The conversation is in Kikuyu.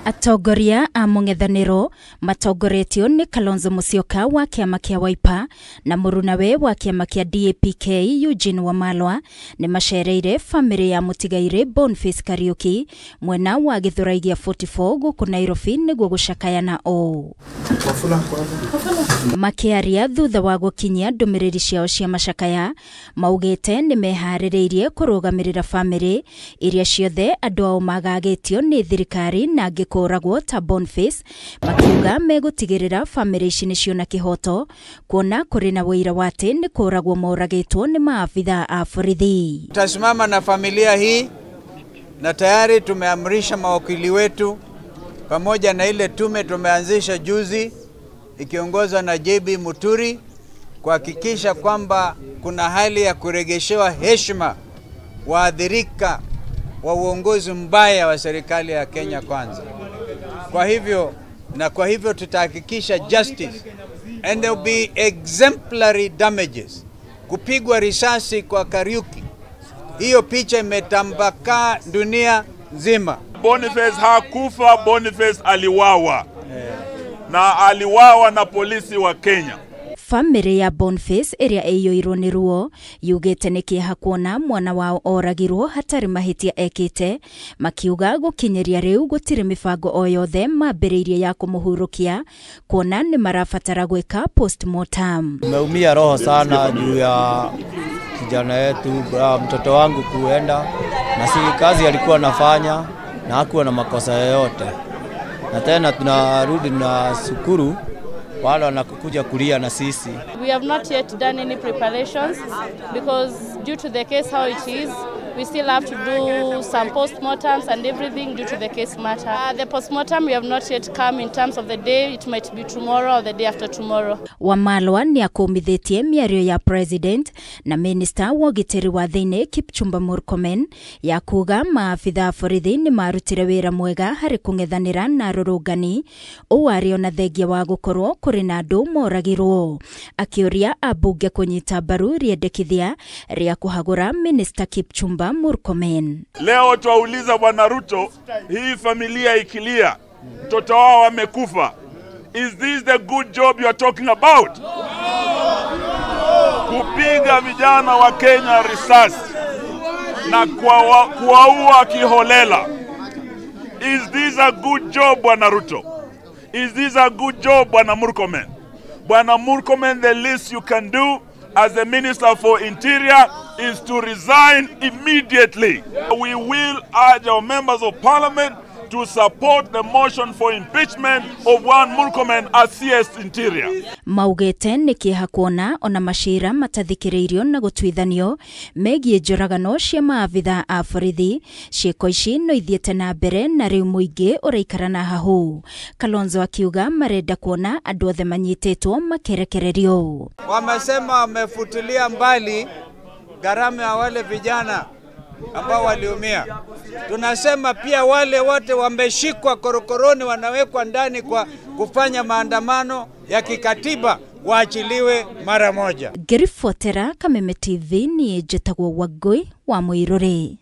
Atongoria a mũng'ethanĩro matongoretio nĩ Kalonzo Musyoka wa kĩama kĩa Wiper na mũrunawe wa kĩama kĩa DAP-K Eugene Wamalwa nĩ macereire bamĩrĩ ya mũtigairĩ Boniface Kariuki mwena wa Gĩthũrai gĩa 44 gũkũ Nairobi nĩguo gũcakayana ũũ. Makĩaria thutha wa gũkinyia ndũmĩrĩri ciao cia macakaya, maugĩte nĩ meharĩrĩirie kũrũgamĩrĩra bamĩrĩ iria ciothe andũ ao magagĩtio nĩ thirikari na angĩ kũragwo ta Boniface, makiuga megũtigĩrĩra bamĩrĩ ici nĩciona kĩhoto kuona kũrĩ na ũira wa atĩ nĩ kũragwo moragĩtwo nĩ maabitha a borithi. Tutasimama na familia hii na tayari tumeamrisha mawakili wetu pamoja na ile tume tumeanzisha juzi ikiongozwa na JB Muturi kuhakikisha kwamba kuna hali ya kuregeshewa heshima waathirika wa uongozi mbaya wa serikali ya Kenya Kwanza. Kwa hivyo tutahakikisha justice and there will be exemplary damages. Kupigwa risasi kwa Kariuki, hiyo picha imetambakaa dunia nzima. Boniface hakufa, Boniface aliwawa. Na aliwawa na polisi wa Kenya. Famĩrĩ ya Boniface ĩrĩa ĩiyũirwo nĩ ruo yugĩte nĩ kĩeha kuona mwana wao oragirwo hatarĩ mahĩtia ekĩte, makiuga gũkinyĩria rĩu gũtirĩ mĩbango o yothe mambĩrĩirie ya kũmũhurũkia kuona nĩ marabatara gwĩka postmortem. Tumeumia roho sana juu ya kijana yetu, mtoto wangu kuenda, na si kazi alikuwa anafanya na hakuwa na makosa yoyote. Na tena tunarudi na shukuru wale wanakuja kulia na sisi. We have not yet done any preparations because due to the case how it is, we still have to do some postmortems and everything due to the case matter. The postmortem we have not yet come in terms of the day, it might be tomorrow or the day after tomorrow. Wamalwa nĩ akũmithĩtie mĩario ya president na minister wa ũgitĩri wa thĩinĩ Kipchumba Murkomen ya kuga maabitha a borithi nĩ marutire wĩra mwega harĩ kũng'ethanĩra na arũrũngani, ũũ arĩ ona thengia wa gũkorwo kũrĩ na andũ moragirwo. Akĩũria ambunge kũnyita mbaru rĩendekithia rĩa kũhagũra minister Kipchumba Murkomen. Leo twauliza Bwana Ruto, hii familia ikilia, mtoto wao amekufa. Is this the good job you are talking about? Kupiga vijana wa Kenya risasi na kuwaua kiholela. Is this a good job, Bwana Ruto? Is this a good job, Bwana Murkomen? Bwana Murkomen, the least you can do as the Minister for Interior is to resign immediately. We will urge our members of parliament to support the motion for impeachment of one Murkomen as CS Interior. Maugĩte nĩ kĩeha kuona ona macira matathikĩrĩirio na gũtuithanio megiĩ njũragano cia maabitha a borithi. Ciĩko ici no ithiĩte na mbere na rĩu mũingĩ ũraikara na hahũ. Kalonzo akiuga marenda kuona andũ othe manyitĩtwo makĩrekererio. Wamesema wamefutilia mbali gharama ya wale vijana ambao waliumia. Tunasema pia wale wote wameshikwa korokoroni wanawekwa ndani kwa kufanya maandamano ya kikatiba waachiliwe mara moja. Ngĩribotera Kameme TV, niĩ njĩtagwo Wangũi wa Mũirũrĩ.